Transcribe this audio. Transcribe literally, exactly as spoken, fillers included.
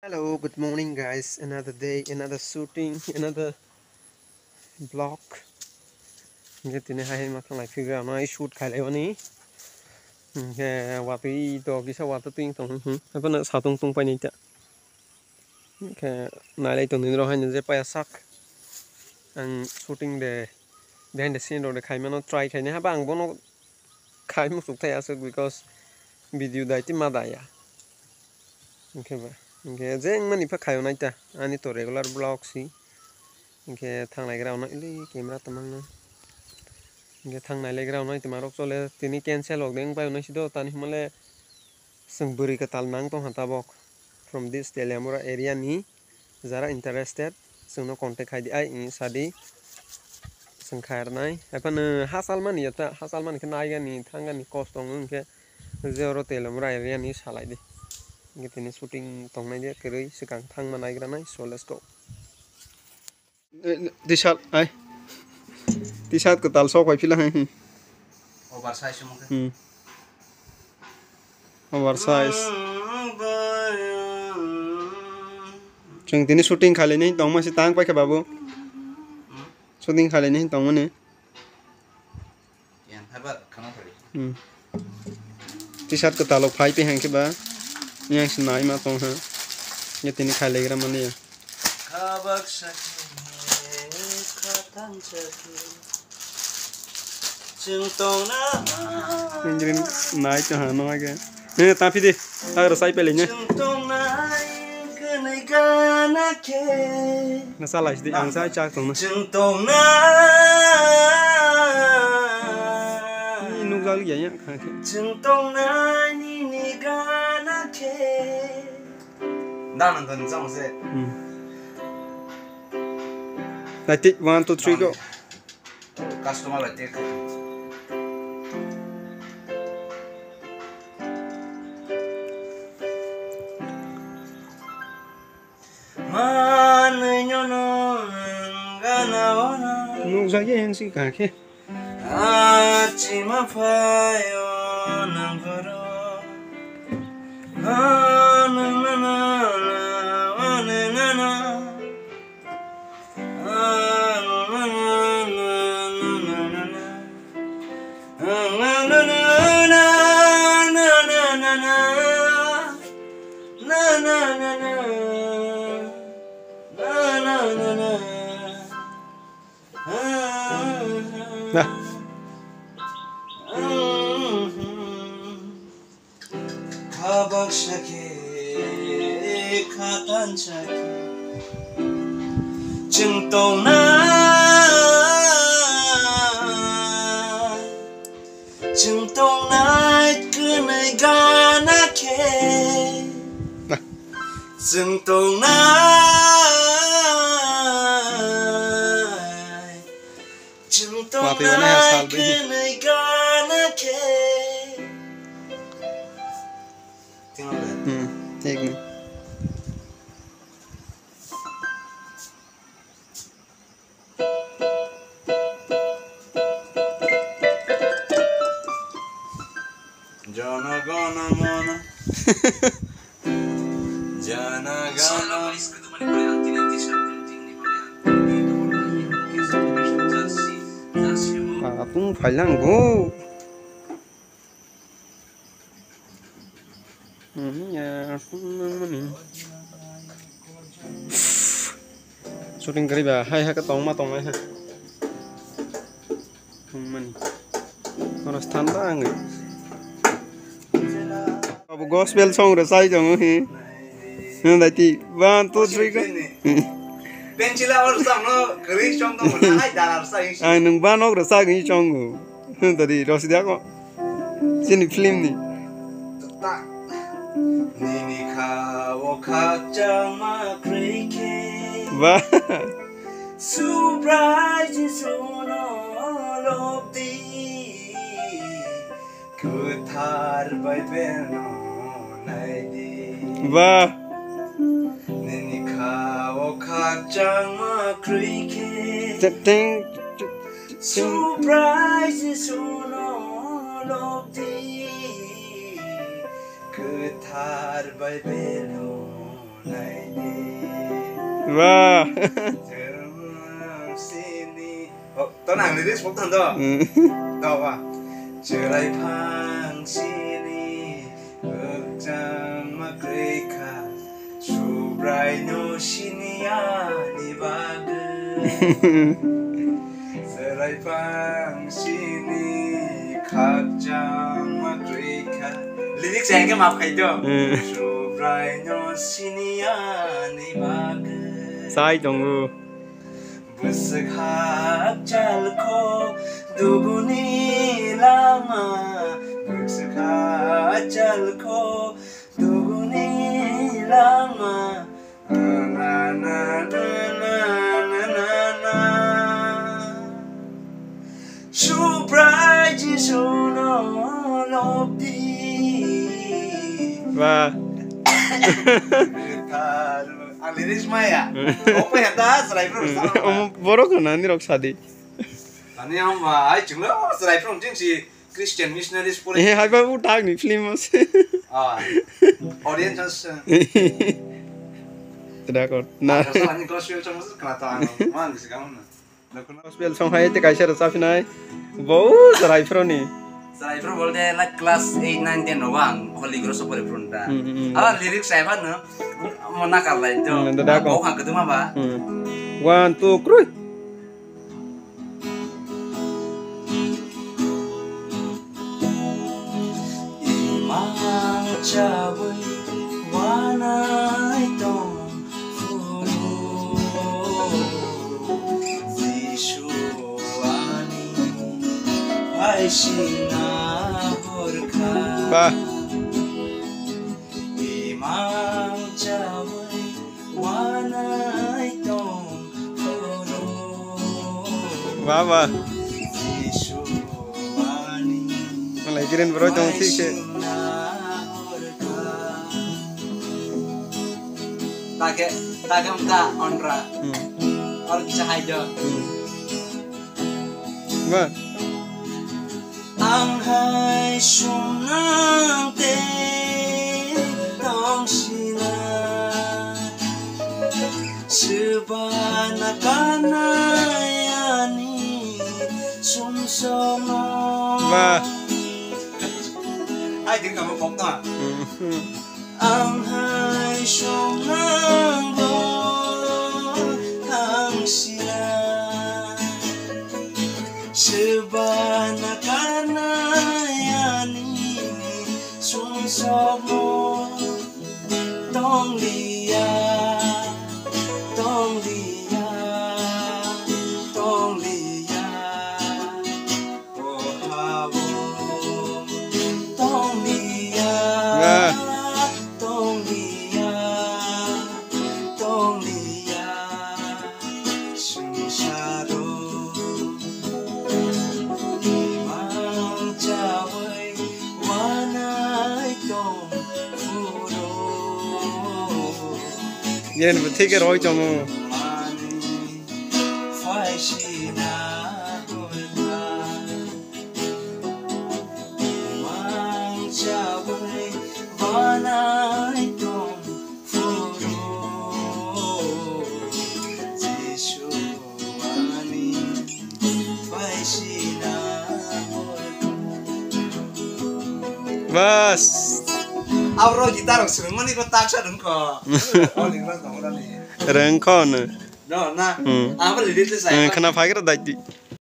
Hello, good morning guys. Another day, another shooting, another vlog. Hingke tini hai ma thanglai phigwi ano ai shoot khailai oni. Hingke watwi to kisa watwi tong. Hmm. Haphano satung tungpai nai ta. Hingke nailai tong nini rok haino je paya sak. Ang shooting de behind the scene rok de khaimano try khainai haba ang bono khai muchuk thai aswk because video dai twi ma daya. Hingke ba, hingke je wngmani pha khaio nai ta, ani to regular vlog si. Hingke thanglai gra ono ili camera tamang no. Hingke thangnai le gra ono tuma rok chole tini cancel rok de wng pai ono si do tani hwnmale chwng bwrwi kwtal nang tong kha tabok from this Teliamura area ni. Jara interested, chwngno contact khai di, ai, i, sa di, chwng khai rwnai. Haiphano hachal mani ya ta, hachal mani khe naigani, thangani, kosto wngkhe, je oro Teliamura area ni salai di. Hingkhe tini shooting tongnai de, kwrwi swkang thangma naigra nai, so let's go. Eh, T-shirt, ai. T-shirt kwtal sok pai phila hai. Oversize wngkhe. Hmm. Oversize. Chwng tini shooting khailini tongma se tang paikha babu. Shooting khailini tongmani. Yang haba khana thari. Hmm. T-shirt kwtalok phai pe hangkhe ba. Yang se naima tong ha. Ya tini khailegra mani ya. Khabak sakhe, khatang sakhe. Chwng tongna. Nai to hano age. Ne tapi de. Agar sai pele ne. Chwng tongnai kwnwi gana khe. Na salai sidi ang sai chak tongna. Chwng tongnai. Ni nuk jali ya ya kha khe. Chwng tongnai nini gana khe. Dan ang kan jang se. Hmm. Nai tik one, two, three, go. Customer bai tek. Manwi nyono gana ona. Nukjakya hensi kakhe. Achima phaio nang pharo. Anang nana, anang nana. Nah. Khabak sakhe, khatan sakhe. Chwng tongnai, chwng tongnai kwnwi gana khe. Chwng tongnai. Chwng tongnai kwnwi gana khe. Hmm, ek minute. Jana gana mana. Jana gana. Atung phailang go. Hmm, ya, hmm, mani. Shooting kariba, hai ha ka tongma tongnai ha. Mani. Oro stan da ang. Abo gospel song re sai jong hi. Nang dai ti one, two, three, go. Pencil or song no, gris song no, hai dalar sai. Ai nung ba nok re sai gi song go. Tadi rosi dia ko. Sini film ni. Nini kha o khakchangma khrikhe. Ba. Surprise suno lobdi. Kwthar Baibelno naidi. Ba. Nini kha o khakchangma khrikhe. Teng, teng, teng. Surprise suno lobdi. Kwthar Baibelno Wah. Oh, to nang lyrics bok thang do. Hmm. Do ba. Chwrai phang sini khakchangma kwrwi kha, Subrai no sini ani bagwi. Chwrai phang sini khakchangma kwrwi kha. Lyrics yang ke map khai do. Hmm. Subrai no sini ani bagwi. Sai tongo. Bwswk hakchal kho duguni lama, bwswk hakchal kho duguni lama. Na, na, na. Subrai Jisu no lobdi. Wah. Ang lyrics maya. Opo heta chwrai phuru. Omo borok hwnani rok sadi. Ani ang ba ai chwngno chwrai phuru chwng si Christian missionaries pore. Eh, hai babu tag ni film mas. Ah. Audience as. Tidak kok. Nah. Asal ani gospel chwng mas kana ta ang. Man bisi kamu na. Gospel song hai te kaisa rwchaphinai. Bo chwrai phuruni. Chwrai phuru bolte like class eight, nine, ten rogo ang Holy Cross o pore phurunta. Hmm, hmm, hmm. Aba lyrics sai phano mo nakar lai to. Hmm, dada ko. Bo khang kwtwma ba. Hmm. One, two, three. Imang chawi wanai tong phuru Jisu ani phaisina horkha. Bah. Imang chawi wanai tong phuru. Wah, wah. Jisu ani. Malai kirin bro tong thik se. Phaisina horkha. Take, take mta onra. Hmm. Or kisa hai do. Hmm. Wah. Ang hai sumnang te tong sina, swbana kanai ani sumsokno. Wah. Ai, din kamu pok ta. Hmm. Ang hai song nang bo thang sina, swbana kanai ani sumsokno. Tong liya, tong liya, tong liya. O habo, tong liya, ah, tong liya, tong liya, sungsaro. Imang chawi wanai tong phuru. Yen bwthai khe roi tongo. Mani phaisina horkha. Mang chawi banai tong phuru Jisu ani phaisina horkha. Bas. Abro gitar rok swrwngmani ko taksa rwngkho. Oli rok tongrani. Rwngkho no. No, na. Hmm. Abo lyrics le sai. Hmm, khna phaikra daiti.